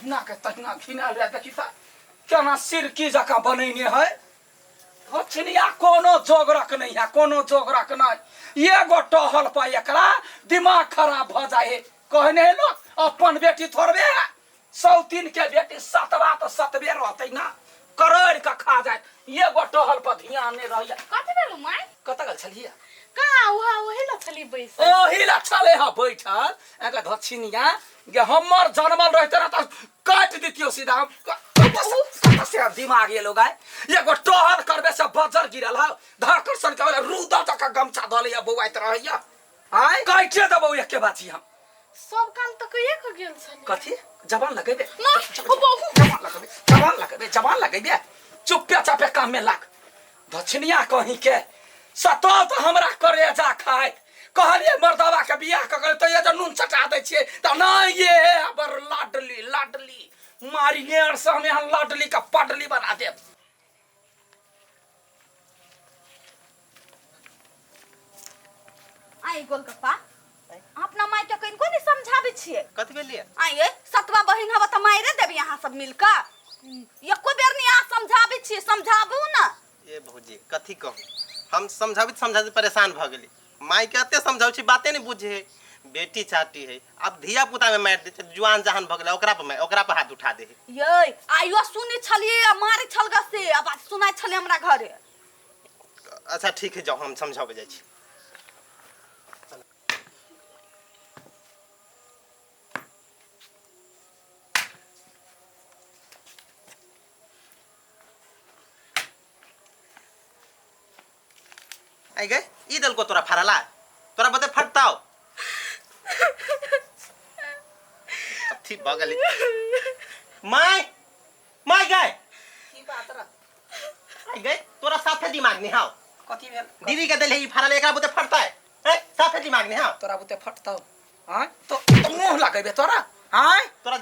जहिना के तहिना घिनायल रहे। देखी तऽ केना सिरकी जकाँ बनैने है। दक्षिणिया कोनो जोगरक नहीं है, कोनो जोगरक नहीं। एगो टहल पर एकरा दिमाग खराब भ जाए है। कहने है लोग अपन बेटी थोड़बे है, सौतीन के बेटी सतवा तो सतबे रहते ना, करोड़ के खा जाए। एगो टहल पर ध्यान नहीं रही। कथी भेल माय? कतऽ गेल छलियै? कहाँ उहा ओही ला छली बैसल। ओही ला छले हा बैठल। एकर दक्षिणिया जे हमर जनमल रहते ना तऽ काटि दितियो सीधा। हम कतऽ से दिमाग ये लोग आए। एगो टहल करबे से बजर गिरल हा, धाकर सन के वाला रूदा जका गमछा धऽ लैया बौआइत रहैया। आय काटिए देबौ एके बाजी हम। सब काम तऽ कइए के गेल छली। कथी जबान लगेबे? ना, ओ बहु। जबान लगेबे, जबान लगेबे, जबान लगेबे। चुप्पे चापे काम में लाग। दक्षिणिया कहीं के सतो तऽ हमरा करेजा खाइत। कहलिए मर्दवा के बियाह कऽ के तऽ ये जे नून चटा दै छियै तऽ नहि ये बड़ लाडली लाडली मारिये से हम यहाँ लाडली का पडली बना देब। आई गोलगप्पा, अपना माय के कनिको नहीं समझाबै छियै। कथी भेलियै? आई ये सतवा बहिन हवा तऽ मारे देबी अहाँ सब मिलके। एको बेर नहीं अहाँ समझाबै छियै, समझाबू ना। ए भौजी कथी कहू, हम समझाबैत समझाबैत परेशान भऽ गेली। माय के एते समझाबै छी बाते नहीं बुझे है। बेटी चाटी है, अब धिया पुता में मारि दै छै, जुआन जहान भऽ गेलै ओकरा पर मारि, ओकरा पर हाथ उठा दे है। ये आइयो सुनै छलियै आ मारै छल ग से आवाज सुनाइ छलै हमरा घरे। अच्छा ठीक है, जाओ हम समझाबै जाइ छी। आई गए ई दल को तोरा फाड़ला, तोरा बते फटताओ अथी बगली my my गए की बात रह आई गए तोरा साथे दिमाग नहीं हाव। कथी भेल? दीदी के देले ई फाड़ल एकरा बुते फटता है। ए साथे दिमाग नहीं हाव। तोरा बुते फटताओ? आय तो मुंह लगेबे तोरा। आय तोरा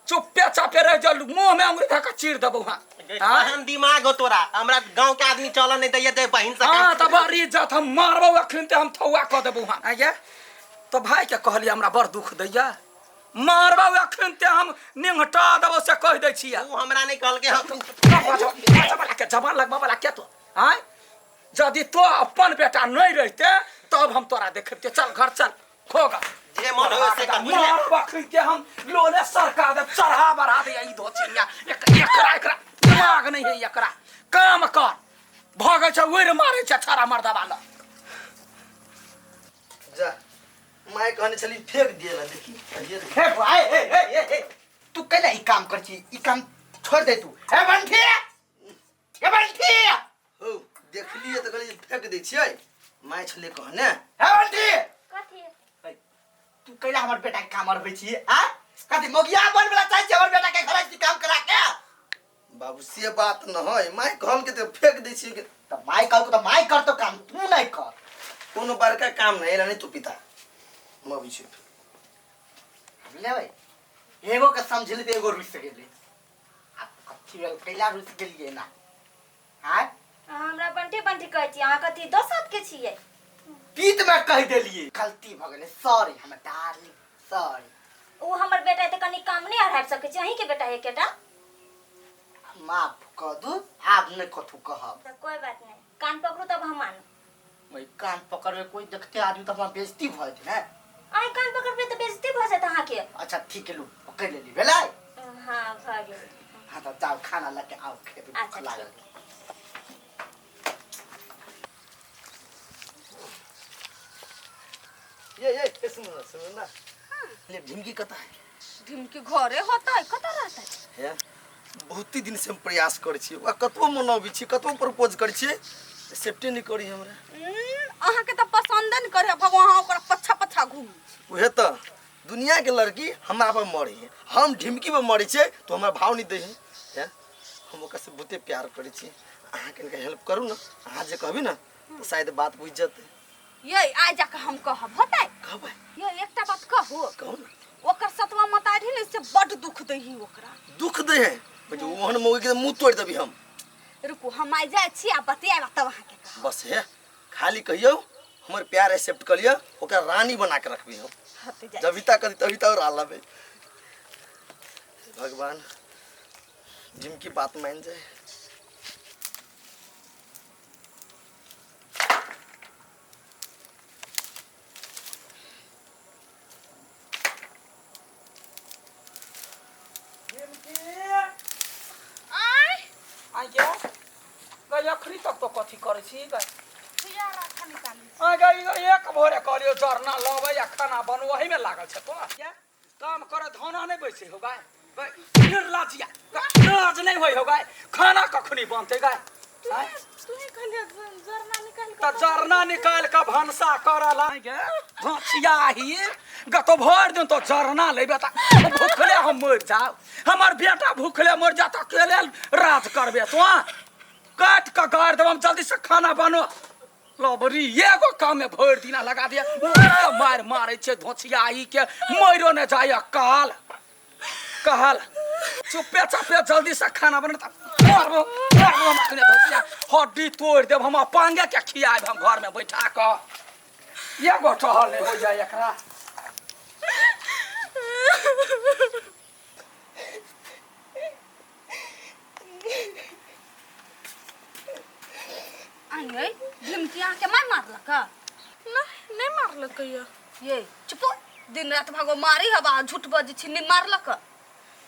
चुप्पे चापे रह जा, मुंह में अंगुरी धका चीर देबौ। हां एहन दिमाग हो तोरा, हमरा गांव के आदमी चल नहीं दैया दे बहिन से। हां त बड़ी इज्जत हम मारबौ अखन ते हम थौआ क देबौ। हां आय तो भाई के कहली हमरा बड़ दुख दैया, मारबौ अखन ते हम निंगटा देबौ से कह दै छिया। उ हमरा नहीं कहल के हम वाला के जबान लगबा वाला के तो आय यदि तो अपन बेटा नहीं रहते तब हम तोरा देखते। चल घर चल खोगा जे मन हो से कर बुझले। मार बकरी के हम लोले सरका दे चढ़ा बढ़ा दे। ई धोचिया एकरा एकरा दिमाग नहीं है, एकरा काम कर भगै छै उड़ि मारै छै छाड़ा मर्दवा ल। जा my कहने छली फेंक दिए ला देखी ये हे भाई, ए, ए, ए, ए, तू कैला ई काम कर छी, ई काम छोड़ दे तू। ए बंठी, ए बंठी, हो देखलिए त कहलिए फेंक दै छियै, my छले कहने। ए बंठी, कथी? तू कैला हमर बेटा के काम अरबै छी? आ कथी मोगिया बन वाला चाहै छी हमर बेटा के घर छी काम करा के? बाबू से बात न है, my कहल के त फेंक दै छियै। त my कहल के त my करतो काम, तू नहीं कर। कोनो बड़का काम नहीं एला नहीं तू पिता हम अबै छी। बुझले एगो के समझली त एगो रुस गेली। आब कथी भेल कैला रुस गेलियै ना? आय अहाँ हमरा बंटी बंटी कहै छी, अहाँ कथी दोसर के छियै? पीत में कह देलिए, गलती भ गेलै, सॉरी हमर डार्लिंग, सॉरी। ओ हमर बेटा है तऽ कनि काम नहि अढ़ाबि सकै छी, अहीं के बेटा है एकेटा। माफ कऽ दू, आब नहि कथू कहब। तऽ कोइ बात नहि, कान पकड़ू तब हम मानू। ओइ कान पकड़बै कोई देखते आदमी तऽ हमरा बेइज्जती भऽ जेतै ने। अहीं कान पकड़बै तऽ बेइज्जती भऽ जायत अहाँके। अच्छा ठीक है, लू पकड़ लेली, भेलै? हाँ भऽ गेल। हाँ तऽ जाउ खाना लऽ के आउ, खेबै, भूख अच्छा, लागल। ठीक। ये ये सुनो ना, सुनो ना। ले ढिमकी कता है? ढिमकी घरे होतै, कतऽ रहतै? हे बहुत ही दिन से हम प्रयास करै छियै, ओकरा कतबो मनबै छियै, कतबो प्रपोज करै छियै, एक्सेप्टे नहि करी हमरा। अहाँके तऽ पसंदे नहि करे भगवान, अहाँ ओकरा पच्छा पच्छा घूम। उहे तऽ दुनिया के लड़की हमरा पर मरे है, हम ढिमकी पर मरे छियै तो हमरा भाव नहीं दै है। हे हम ओकरा से बहुते प्यार करै छियै, अहाँ कनिका हेल्प करू ना, अहाँ जे कहबी ना तऽ शायद बात बुझि जेतै। ये आइ जाके हम कहब होतै? कहबै। ये एकटा बात कहू? कहू ना। ओकर सतवा मतारी ने से बड दुख दैही ओकरा। दुख दै है? बजे ओहन मौगी के मुंह तोड़ देबी हम। रुकू हम आइ जाइ छी आ बतियाब तब अहाँके कहब। बस हे खाली कहियौ हमर प्यार एक्सेप्ट कर लिअ, ओकरा रानी बना के रखबी हम। हते जाइ जब तक करी तभी तक राल लेबै। भगवान जिनकी बात मान जाए। आय आइ गे गई अखनी तक तो कथी करै छी गई? भैया राखा निकाली। आ गई एक भोरे कहलियो जरना लबै आ खाना बनू, ओही में लागल छै तो काम करे धोना नहीं बैसे हो गाय। निर्लाजिया लाज नहीं होय हो गाय, खाना कखनी बनते गाय? तू ही कहलियो जरना निकाल त जरना निकाल के भनसा करला गे भसियाही गतो भर दिन तो जरना लेबे त भूखले हम मर जाओ, हमर बेटा भूखले मर जा त अकेले राज करबे तो काट के गाड़ देब हम। जल्दी से खाना बनो लबरी, एगो काम में भर दिना लगा दिया, मार मारे छे धोछियाही के मरो ने जाय काल कहल। चुपे चापे जल्दी से खाना बना त मारबो मारबो हम अखने धोछिया हड्डी तोड़ देब हम, पांगे के खियाब हम घर में बैठा क। एगो टहल नहीं हो जाए एकरा। आंगे ढिमकी अहाँके मार मारलक? नहीं नहीं मारलक ये। ये चुप, दिन रात भागो मारी हवा झूठ बजै छी, नहीं मारलक।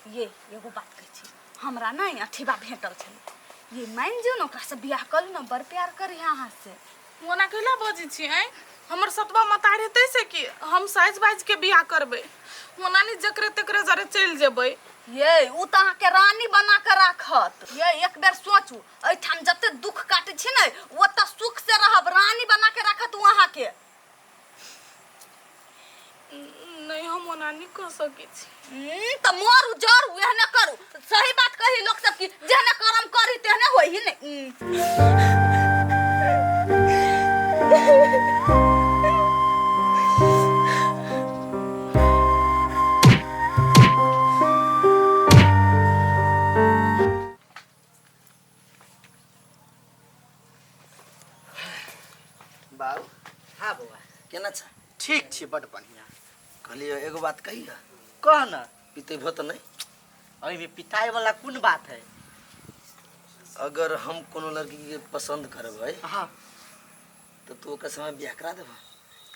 ये एगो बात कहै छी, हमरा नहीं अठीबा भेटल छलै, ये मान जो न ओकरा से बियाह करू न, बड़ प्यार करी अहाँ से। ओना कैला बजै छी? आँय हमर सतबा मतार हेतै से कि हम साइज बाज के बियाह करबै? ओना नहीं जकरे तकरे जरे चलि जेबै। ये उ त अहाँके रानी बना के राखत। ये एक बेर सोचू, एहिठाम जते दुख काटै छी ने ओतऽ सुख से रहब, रानी बना के राखत उ अहाँके। नहीं हम ओना नहीं कह सकै छी। त मरू जरू एहने करू, सही बात कही लोक सब की जेहने करम करी तेहने होई ही नहीं। बाबू। हाँ बौआ। केना छ? ठीक छी, बड बढ़िया। कहलियो एगो बात कही? कह न। पितेबो त नहीं? एहिमे पिताए वाला कोन बात है? अगर हम कोनो लड़की के पसंद करबै हाँ तो तू ओकर समय बियाह करा देबा?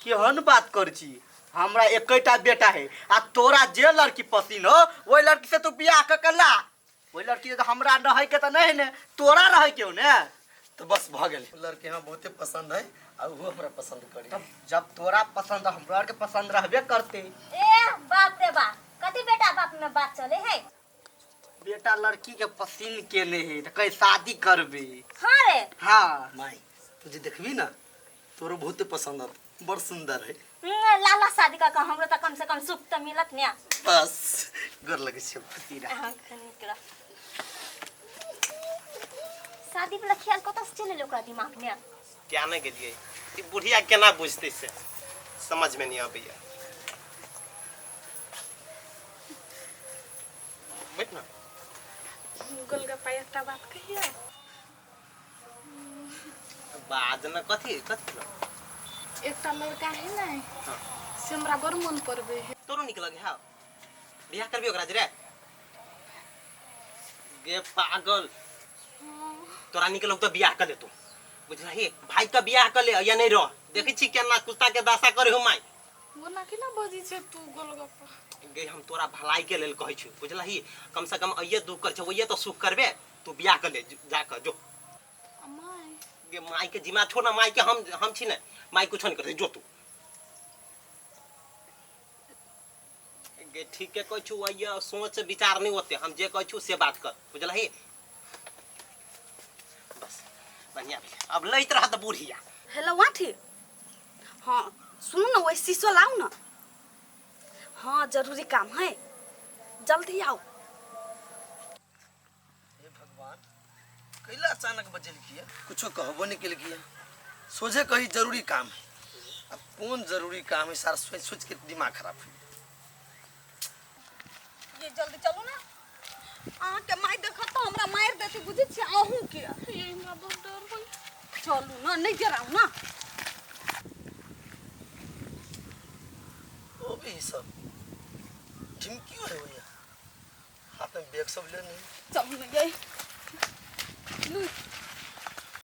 केहन बात कर छी, हमरा एकेटा बेटा है आ तोरा जे लड़की पसिन हो ओहि लड़की से तू बियाह क के ला। ओहि लड़की से हमरा रहै के त नहीं ने, तोरा रहै के हो ने। तो बस भ गेल, लड़की हमरा बहुते पसंद है आ उहो हमरा पसंद करी। तब जब तोरा पसंद हमरा आर के पसंद रहबे करते। ए बाप रे बाप, कथी बेटा बाप में बात चले है? बेटा लड़की के पसंद केने है त कहीं शादी करबे। हाँ रे। हाँ माई तुझे देखबी ना तोरो बहुते पसंद आत, बड़ सुंदर है। लाला शादी का हमरो त कम से कम सुख त मिलत ने। बस गोर लगे छै। खुशी रह। अहाँ खनिकरा शादी वाला ख्याल कतऽ से चले ओकरा दिमाग में? क्या नहीं गेलियै ई बुढ़िया केना बुझतै से समझ में नहीं आबैया। बैठ ना। गोलगप्पा एकटा बात कहिए? बाज न कथी कथी न? एकटा लड़का है ने से हमरा बड़ मन पड़बे है। तोरो निक लगे है? बियाह करबी ओकरा जरे? गे पागल, तोरा निक लगतो बियाह कर ले तू, बुझलही? भाई का बियाह कर ले या नहीं रह, देखै छी केना कुत्ता के दशा करे हो माई। ओना केना बजै छै तू गोलगप्पा? गे हम तोरा भलाई के लेल कहै छी, बुझलही? कम से कम अइये दुख कर छौ ओइये तो सुख करबे, तू बियाह कर ले जा कर जो। माई गे माई के जिम्मा छोड़ ना, माई के हम छी ने, माई कुछ नहीं करते, जो तू। गे ठीक के कहै छु अइये सोच विचार नहीं होते, हम जे कहै छु से बात कर, बुझलही? बस बढ़िया भेलै, अब लैत रहत बुढ़िया। हेलो आंटी, हाँ सुनू ना, वही शीशो लाओ ना, हाँ जरूरी काम है, जल्दी आओ। हे भगवान, कैला अचानक बजल किया? कुछो कहबो नहीं केलकिया, सोझे कही जरूरी काम है। अब कौन जरूरी काम है सारा सोच सोच के दिमाग खराब है। ये जल्दी चलू ना, अहाँके माय देखत त हमरा मारि देती, बुझै छियै अहूँ के। ये हमरा बहुत डर होई। चलू ना, नहीं डराउ ना। वो भी सब झिमकियो है भैया, हाथ हाथ में बैग सब लेने। चलू ने ये। लू।